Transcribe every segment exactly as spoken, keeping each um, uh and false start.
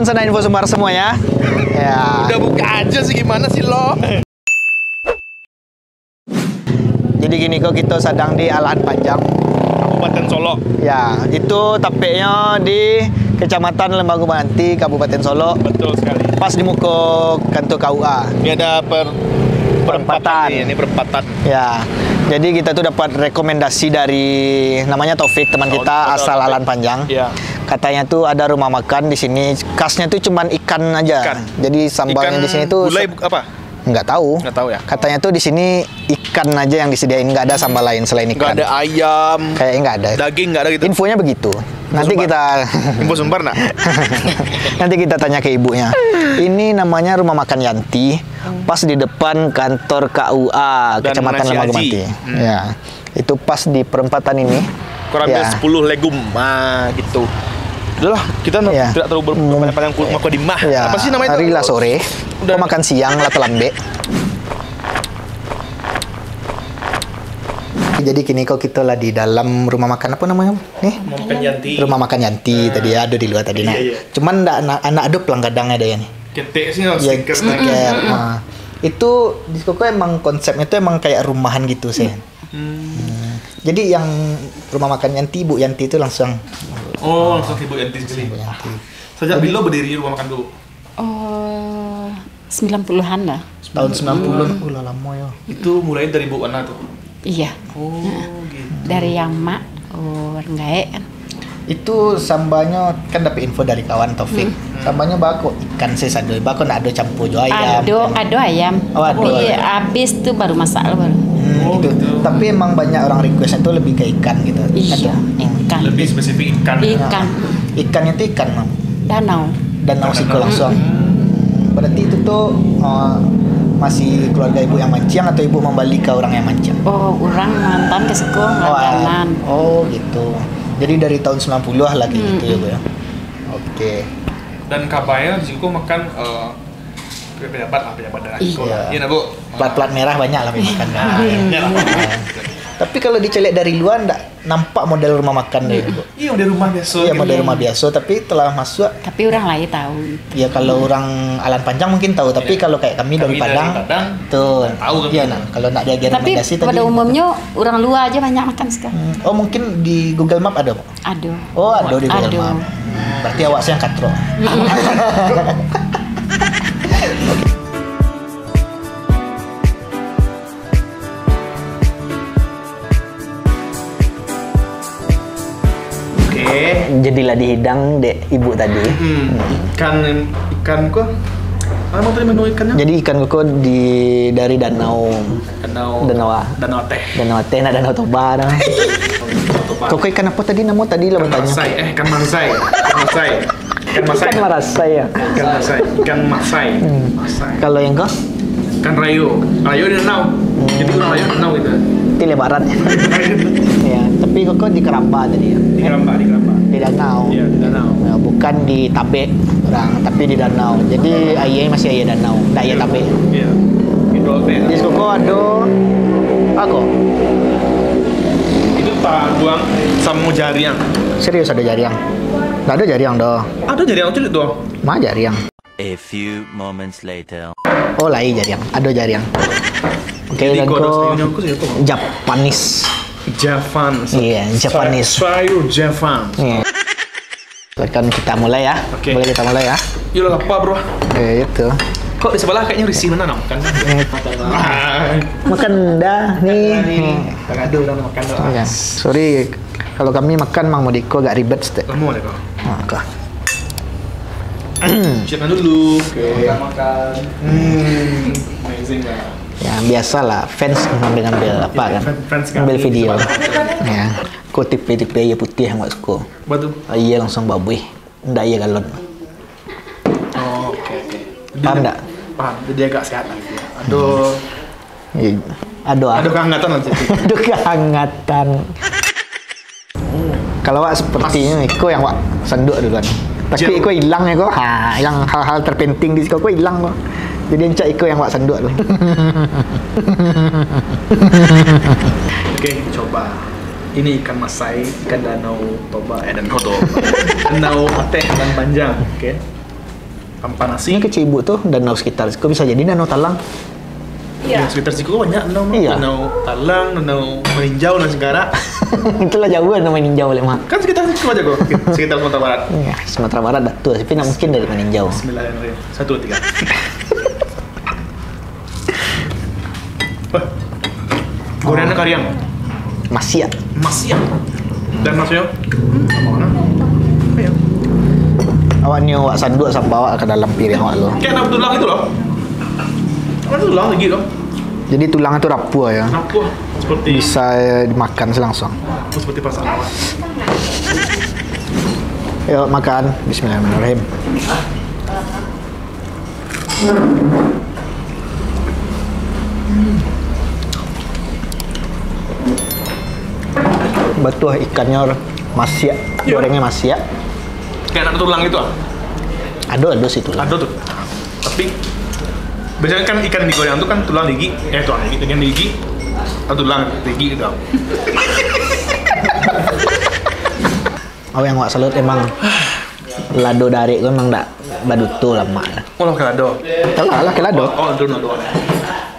Sana info sumbar semuanya. Ya. Udah buka aja sih, gimana sih lo? Jadi kini ko kito sadang di Alahan Panjang. Kabupaten Solok. Ya, itu tapeknyo di Kecamatan Lembago Manganti, Kabupaten Solok. Betul sekali. Pas di muko kantor K U A. Ini ada per-, perempatan. Perempatan. Ini, ini perempatan. Ya. Jadi kita tu dapat rekomendasi dari namanya Taufik, teman kita asal Alahan Panjang. Ya. Katanya tu ada rumah makan di sini, khasnya tu cuman ikan aja. Ikan. Jadi sambalnya di sini tu gulai apa? Nggak tahu. Nggak tahu ya? Katanya tuh di sini ikan aja yang disediain, nggak ada sambal lain selain ikan. Nggak ada ayam. Kayaknya nggak ada. Daging nggak ada gitu. Infonya begitu. Nanti kita info sumbar nggak? Nanti kita tanya ke ibunya. Ini namanya rumah makan Yanti, pas di depan kantor K U A Kecamatan Lembago Manti. Hmm. Ya. Itu pas di perempatan ini. Kurang lebih sepuluh legum. Ah, gitu. Udahlah, kita tidak terlalu ber-, berpanjang-panjang ku-, mukodimah. Ya. Apa sih namanya itu? Hari lah sore. Udah. Kau makan siang lah terlambat. Jadi kini kau kita lah di dalam rumah makan apa namanya? Nih? Rumah makan Yanti. Rumah makan Yanti tadi ada di luar tadi, nah. Iya, iya. Cuman ndak, anak, anak ada pelang gadangnya ada ya nih. Ketek sih, ya, stiker. Stiker. Ah. Itu di Siko emang konsepnya tuh emang kayak rumahan gitu sih. Hmm. Hmm. Jadi yang rumah makan Yanti, Ibu Yanti itu langsung. Oh, langsung Ibu Yanti sendiri. Ibu Yanti. Sejak bila berdiri rumah makan tu? Oh, sembilan puluhan lah. Tahun sembilan puluhan, oh, lah lama ya. Itu mulai dari Ibu Wana tuh? Iya. Oh, gitu. Dari yang mak, oh, orang gaek kan. Itu sambalnyo kan dapat info dari kawan Taufik. Hmm. Sambalnyo bako ikan sih sado, bako ndak ado campur jo ayam. Ado, kan? Ado ayam. Oh, ado. Tapi ayam. Habis tu baru masak lah baru. Hmm, oh, gitu. Tapi emang banyak orang request itu lebih ke ikan gitu. Iya, ado. Ikan. Lebih spesifik ikan. Ikan. Ikannya tuh ikan, Mam? Danau. Danau Siko langsung. Hmm. Berarti itu tuh, eh, masih keluarga ibu yang manciang atau ibu membeli ke orang yang manciang? Oh, orang mantan ke Siko, oh, langganan. Oh, gitu. Jadi dari tahun sembilan puluhan lah kayak gitu ya, Bu, ya? Oke. Dan kabarnya di Siko makan, eh, pejabat lah, pejabat daerah Siko lah. Iya. Iya, nah, Bu? Plat-plat merah banyak lah makan. Nah, iya, banyak lah. Tapi kalau dicaliak dari luar, ndak nampak model rumah makan dia, Bu. Iya, model rumah biasa. Iya, model rumah biasa, tapi telah masuk. Tapi orang lain tahu. Ya, kalau orang Alahan Panjang mungkin tahu, tapi kalau kayak kami dari Padang, tuh, nggak tahu kami. Iya, nah, kalau nggak diajarin. Tapi pada umumnya orang luar aja banyak makan sekarang. Hmm, oh, mungkin di Google Map ada, Bu? Ada. Oh, ada di Google Map. Hmm, berarti awak sih yang katrok. Oke. Jadilah dihidang dek ibu tadi. Hmm, ikan, ikan ko? Apa tadi menu ikannya? Jadi ikan ko di, dari danau. Danau. Danau a-, Danau Ateh. Danau Ateh, nak Danau Toba dah. Danau Toba. Koko ikan apa tadi nama tadi lah bertanya? Ikan masai, eh, ikan mansai. Ikan masai. Ikan masai. Ikan marasai ya? Ikan masai. Ikan masai. Hmm. Masai. Kalau yang kau? Ikan rayo. Rayo di danau. Hmm. Jadi kalau rayo di danau gitu. Itu lebaran. Ya, tapi koko di Keramba tadi ya? Di Keramba, di Keramba. Di danau. Iya, di danau. Ya, bukan di tabek orang, tapi di danau. Jadi airnya masih air danau, ndak air tabek. Iya. Hidroteh. Di koko ada apa? Itu taguang samo jariang. Serius ada jariang? Ndak ada jariang doh. Ada jariang tu, tu. Ma jariang? A few moments later. Oh, lai jariang. Ada jariang. Oke, jadi dan kau ada ko sayurnya, aku sayur apa? Japanese. Javan. Iya, Japanese. Sayur Javan. Iya. Silakan kita mulai ya. Oke. Boleh kita mulai ya. Yo, lapar, bro. Eh, itu. Kok di sebelah kayaknya risih mana nak makan? Eh. Makan dah nih. Nih. Tak ada orang nak makan dah. Iya. Sorry, kalau kami makan Mang Modiko agak ribet stek. Lama deh kau. Ah, kah. Siapkan dulu. Oke. Makan, makan. Hmm, amazing lah. Ya, biasalah, fans ngambil-ngambil apa kan? Fan-, fans ngambil video. Ya. Ko tipe-tipe air putih yang awak suko. Apa tu? Air langsung babuih. Ndak air galon. Oh, oke, oke. Paham ndak? Paham. Jadi agak sehat lah gitu ya. Aduh. Iya. Aduh, ah. Aduh, kehangatan lah situ. Aduh, kehangatan. Kalau awak sepertinya, iko yang awak sanduk duluan. Tapi iko hilang ya, ko. Ha, yang hal-hal terpenting di siko, ko hilang, ko. Jadi, encak iko yang awak sanduk tu. Oke, kita coba. Ini ikan masai, ikan danau Toba, eh, Danau Toba. Danau Ateh dan Panjang, oke. Tanpa nasi. Ini kecil ibu tu, danau sekitar situ bisa jadi danau talang. Iya. Yang sekitar situ banyak danau, Iya. danau talang, danau maninjau, dan segala. Itulah jauh danau maninjau, Lek, mah. Kan sekitar situ aja kok, sekitar Sumatera Barat. Iya, Sumatera Barat dah tu, tapi nak mungkin dari maninjau. Bismillahirrahmanirrahim. Satu, tiga. Wah. Gorengan kariang. Masiak. Masiak. Dan maksudnya? Hmm, apa mana? Apa ya? Awak ni awak sanduak sambal awak ke dalam piring awak lo. Kayak ada tulang itu loh. Ada tulang lagi loh. Jadi tulang itu rapuh ya. Rapuh. Seperti Bisa dimakan selangsung. Rapuh seperti perasaan awak. Yuk makan. Bismillahirrahmanirrahim. Batuah ikannyo masiak, Iya. gorengnya masiak. Kayak nak tulang gitu ah. Ado, ado sih tulang. Ado tuh. Tapi biasanya kan ikan digoreng tuh kan tulang gigi, eh tulang gigi, tulang gigi, atau tulang gigi gitu. Awak yang awak salut emang lado darek tu emang dak baduto lamak lah. Oh, lah kelado. Tahu lah, lah kelado. Oh, oh, dulu dulu.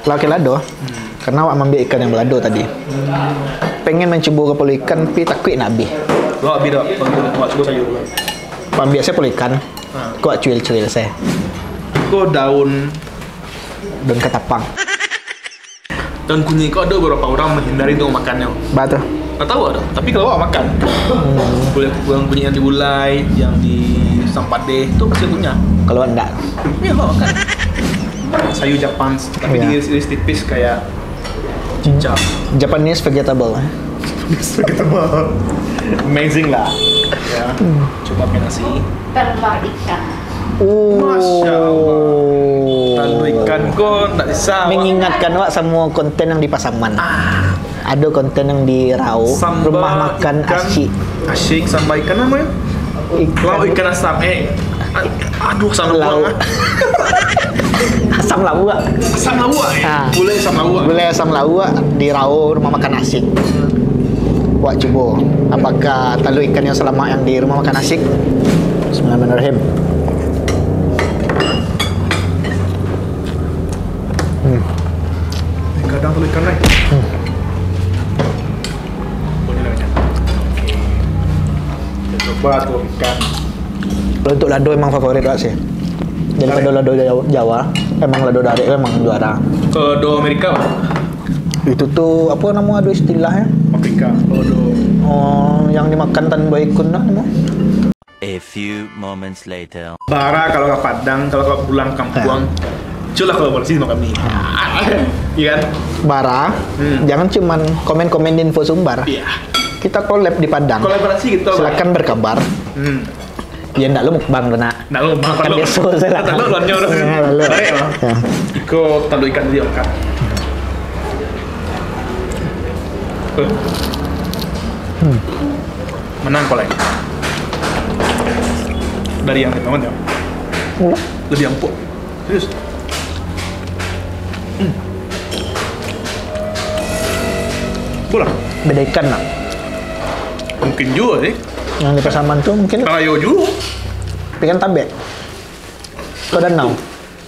Lah kelado. Karena awak mambiak ikan yang balado tadi. Pengen mancubo kapalo ikan, tapi takuik nak abih. Lo abih dah, buat cubo sayur. Pambiak saya palo ikan, Ha. kok cuil-cuil saya. Kok daun Daun katapang. Dan kunyik ko ado beberapa orang menghindari untuk makannya. Ba tu. Tak tahu ada, tapi kalau awak makan, boleh kurang kunyik yang digulai, yang di sampadeh, itu pasti punya. Kalau ndak, Ya, awak makan. Sayur Japan, tapi Iya. diiris-iris tipis kayak cicak. Japanese vegetable. Amazing lah. Ya. Coba pakai nasi. Telur ikan. Oh. Masya Allah. Talua ikan ko ndak bisa, awak. Mengingatkan awak semua konten yang di Pasaman. Ah. Ada konten yang di Rau, Samba rumah makan ikan asyik. Asyik, samba ikan apa ya? Ikan Lauk ikan asam. Eh, a-, aduh, asam Lauk. lauk. Asam lauak. Asam lauak, eh? Ha. Gulai asam lauak. Gulai asam lauak di Rau rumah makan asyik. Buat cubo. Apakah talua ikan yang selamat yang di rumah makan asyik? Bismillahirrahmanirrahim. Hmm. Eh, kadang talua ikan, eh. Hmm. Boleh lah, macam. Oke. Kita coba talua ikan. Kalau untuk lado emang favorit awak sih. Daripada Darek. lado Jawa, Jawa, emang lado darek tu emang juara. Kalau lado Amerika, apa? Itu tu, apa nama ado istilahnya? Paprika. Kalau lado Oh, yang dimakan tan baikun lah nama. A few moments later. Bara kalau ka Padang, kalau ka pulang kampuang, culah kolaborasi sama kami. Iya kan? Bara, Hmm. jangan cuman komen-komen di info sumbar. Iya. Kita collab di Padang. Kolaborasi gitu, Silakan Bang. berkabar. Hmm. Ya, ndak lo mukbang tu, nak. Ndak lo mukbang, Makan lo. biasa saja lah. Ndak lo, lo nyo, lo. Ya, lo. Baik, Bang. Ya. Iko talua ikan dia makan. Eh. Hmm. Menang kau lain. Dari yang pertama dia. Enggak. Lebih empuk. Serius. Hmm. Bola. Beda ikan lah. Mungkin juga sih. Yang di Pasaman tu mungkin Karayo juga. Ikan tabek. Kau danau.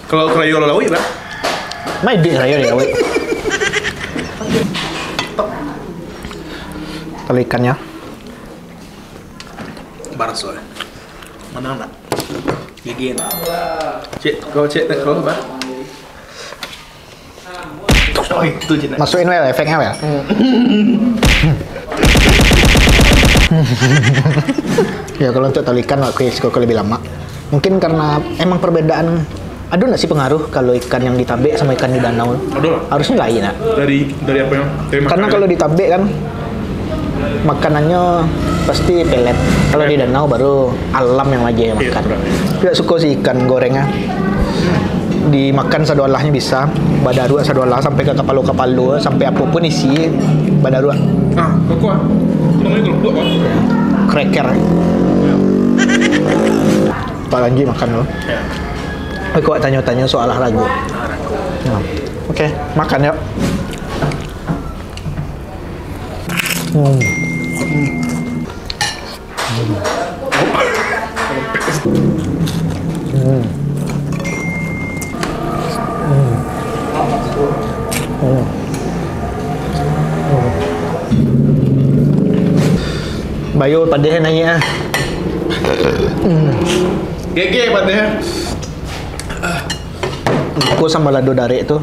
Kalau karayo laut, Bang. Mai duit karayo di laut. Kalau ikannya. Barso, eh. Mana nak? Gigi nak. Cek, kau cek tak kau apa? Oh, itu je nak. Masukin wel, efeknya wel. Ya, kalau untuk talua ikan, waktu risiko lebih lama. Mungkin karena emang perbedaan, ada nggak sih pengaruh kalau ikan yang di tabek sama ikan di danau? Ada lah. Harusnya lain, nak. Dari, dari apa yang, dari Karena makanan. kalau di tabek kan, makanannya pasti pelet. Kalau di danau baru alam yang aja yang Iya, makan. betul. Tidak suka sih ikan gorengnya. Dimakan sadoalahnyo bisa, badaruak sadoalah sampai ka kapalo-kapalo, sampai apo pun isi, badaruak. Ah, koko ah. Namanya kelopak, Pak. Kreker. Ya. Pak lanjut makan dulu. Ya. Aku awak tanyo-tanyo soal olahraga. Ya. Oke, makan yuk. Hmm. Hmm. Hmm. Bayo padeh naiak ah. Gege padeh. Ko sambal lado darek tu.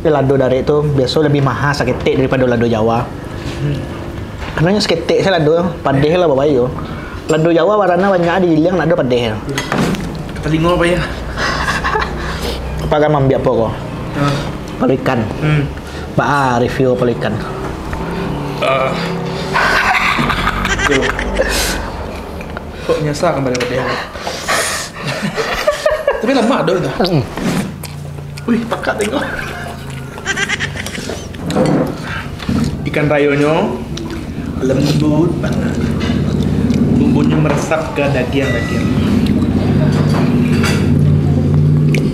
Eh, lado darek tu biaso lebih maha saketek daripado lado Jawa. Karano nyo saketek se lado, padeh lah babayo. Lado Jawa barana banyak di Giliang nak ado padeh. Katalingo apa ya? Apa kan mambiak apa ko? Ah. Kepala ikan. Hmm. Baa review kepala ikan. Ah. Tuh. Kok nyasar kembali pada yang Tapi lemak doh tu. Wih, pakat tengok. Ikan rayonyo lembut banget. Bumbunyo meresap ke daging-daging.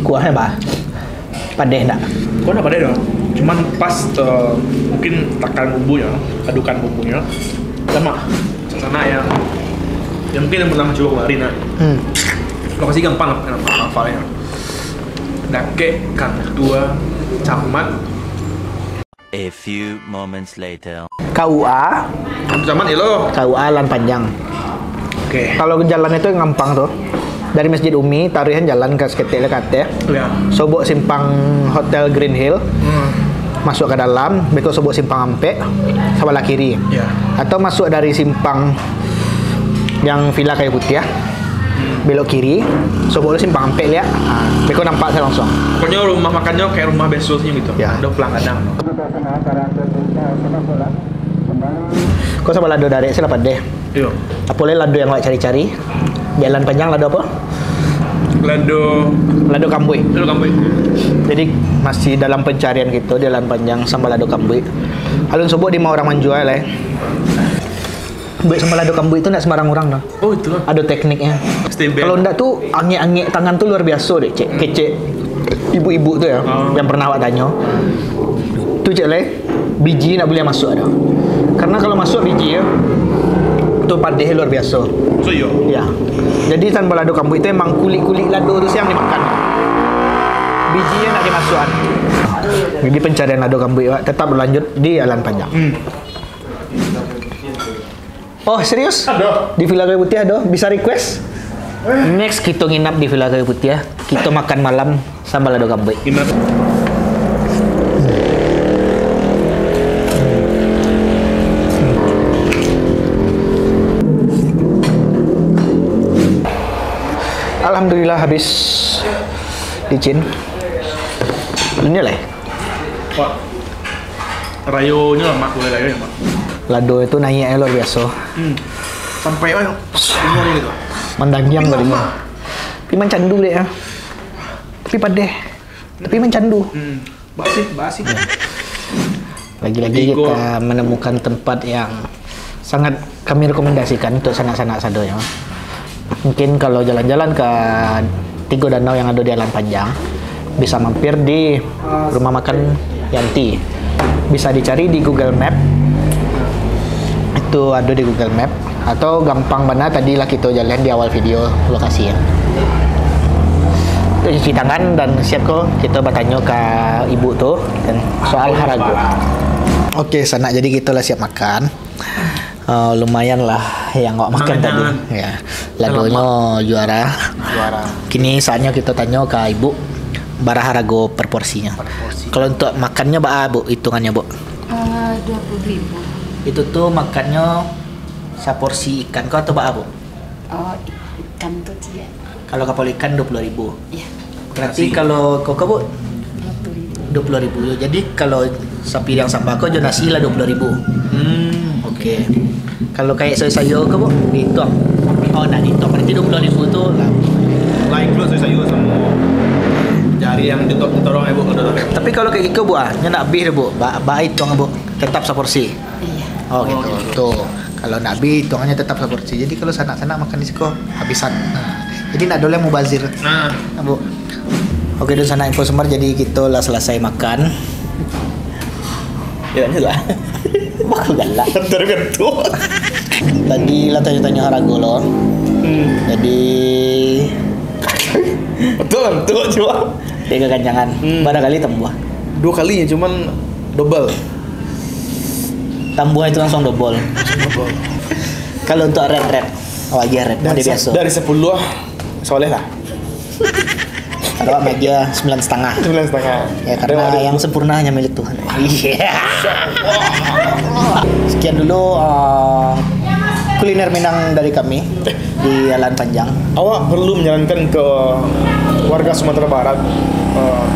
Kuahnyo bah. Padeh ndak? Kau nak padeh dong. Cuman pas uh, mungkin takan bumbunya, adukan bumbunya. Lemak. Sana yang yang mungkin yang pernah mencoba kemarin nah. Hmm. Lokasi gampang kan hafalnya. Dakek kantua camat A few moments later. K U A, Camat ya lo. K U A Alan Panjang. Oke. Kalau jalan itu gampang tu. Dari Masjid Umi, taruihan jalan ka saketek lah ka ateh. Ya. Sobok simpang Hotel Green Hill. Hmm. Masuk ke dalam, beko sobok simpang ampek, sebelah kiri. Ya. Atau masuk dari simpang yang Villa Kayu Putih, belok kiri, sobok lu simpang ampek liak. Ha, beko nampak saya langsung. Pokoknya rumah makannya kayak rumah biasa sih gitu. Ya. Ada pelanggaran. Kau sama lado darek sih lah padeh. Iya. Apa leh lado yang awak cari-cari? Di Alan Panjang lado apa? Lado Lado kambuik. Lado kambuik. Jadi masih dalam pencarian kita di Alan Panjang sambal lado kambuik. Alun sobok di ma urang manjua lai. Buat sambal lado kambuik tu ndak sembarang urang dah. Oh itu lah. Ada tekniknya. Stay band. Kalau ndak tu angek-angek tangan tu luar biasa deh, cek. Kecek ibu-ibu tu ya, Oh. yang pernah awak tanyo. Tu cek lai, biji ndak boleh masuk dah. Karena kalau masuk biji ya, tu padeh luar biasa. So yo. Ya. Jadi sambal lado kambuik itu emang kulik-kulik lado tu siang dimakan. Bijinya ndak dimasukan. Jadi pencarian lado kambuik awak tetap berlanjut di Alan Panjang. Hmm. Oh, serius? Ada. Di Villa Kayu Putih ada? Bisa request? Next kita nginap di Villa Kayu Putih ya. Kita makan malam sambal lado kambuik. Gimana? Alhamdulillah habis licin. Ini lah. Wah. Rayonyo lemak, gulai rayonyo lemak. Lado itu naiknya luar biasa. Hmm. Sampai oh, semuanya gitu. Mandagiang tadi mah. Tapi mancandu dek ya. Tapi padeh. Tapi mancandu. Hmm. Basih, basih. Lagi-lagi Tigo. Kita menemukan tempat yang sangat kami rekomendasikan untuk sanak-sanak sadonyo. Mungkin kalau jalan-jalan ke Tigo Danau yang ada di Alan Panjang, bisa mampir di rumah makan Yanti. Bisa dicari di Google Map. Itu ada di Google Map. Atau gampang bana tadi lah kita jalan di awal video lokasi ya. Kita cuci tangan dan siap ko kita bertanya ke ibu tu dan soal harago. Oke, sanak, jadi kita lah siap makan. Uh, lumayan lah yang awak makan tadi. Lumayan. Ya, ladonyo juara. Juara. Kini saatnya kita tanya ke ibu bara harago per porsinya. Kalau untuk makannya baa bu hitungannyo bu? Eh, dua puluh ribu. Itu tu makannya saporsi ikan ko atau baa bu? Oh, ikan tu ciek. Kalau kapalo ikan dua puluh ribu. Ya, Berarti Nasi. Kalau koko bu dua puluh ribu. dua puluh ribu. Jadi kalau sapi yang sambal ko jo nasi lah dua puluh ribu. Hmm. Oke. Kalau kayak sayur-sayur ko bu dihitung. Oh, nak dihitung berarti dua puluh ribu tu lah. Lain dulu saya sayur sama jari yang ditok ditorong ibu kalau dah. Tapi kalau kayak gitu bu ah, nya nak habis bu. Ba, ba hitung bu. Tetap saporsi. Iya. Oh gitu. Tuh. Kalau nak habis hitungannya tetap saporsi. Jadi kalau sanak-sanak makan di siko habisan. Nah. Jadi nak ada yang mubazir. Nah, Nah, bu. Oke, dulu sanak info semar jadi kita lah selesai makan. ya ni lah. Wah, galak. Tergantung. Tadi lah tanya-tanya harago lo. Hmm. Jadi Betul lah, betul juga. dia keganjangan. Hmm. Barangkali tambah. Dua kali ya, cuman double. Tambah itu langsung double. Kalau untuk rate, rate, awak agiah rate, model biaso. Dari sepuluh, soleh lah. Kalau awak agiah sembilan setengah. Sembilan setengah. Ya, karena yang sempurna hanya milik Tuhan. Iya. Sekian dulu uh, kuliner Minang dari kami di Alan Panjang. Awak perlu menyarankan ke warga Sumatera Barat, uh,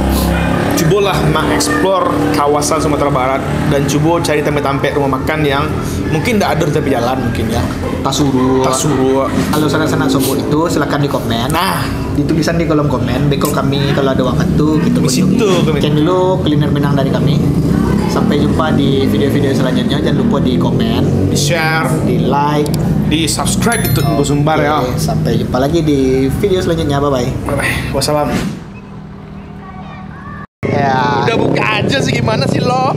cubolah mengeksplor kawasan Sumatera Barat dan cubo cari tampek-tampek rumah makan yang mungkin tidak ada di tepi jalan mungkin ya. Tasuru. Tasuru. Kalau sanak-sanak Sobo itu, silakan di komen. Nah, Di tulisan di kolom komen, beko kami kalau ada waktu kita Di situ kami. Sekian dulu kuliner Minang dari kami. Sampai jumpa di video-video selanjutnya. Jangan lupa di komen, di share, di like, di subscribe itu Tunggu Sumbar ya. Oke, sampai jumpa lagi di video selanjutnya. Bye bye. Bye bye. Wassalam. Ya. Udah buka aja sih, gimana sih lo?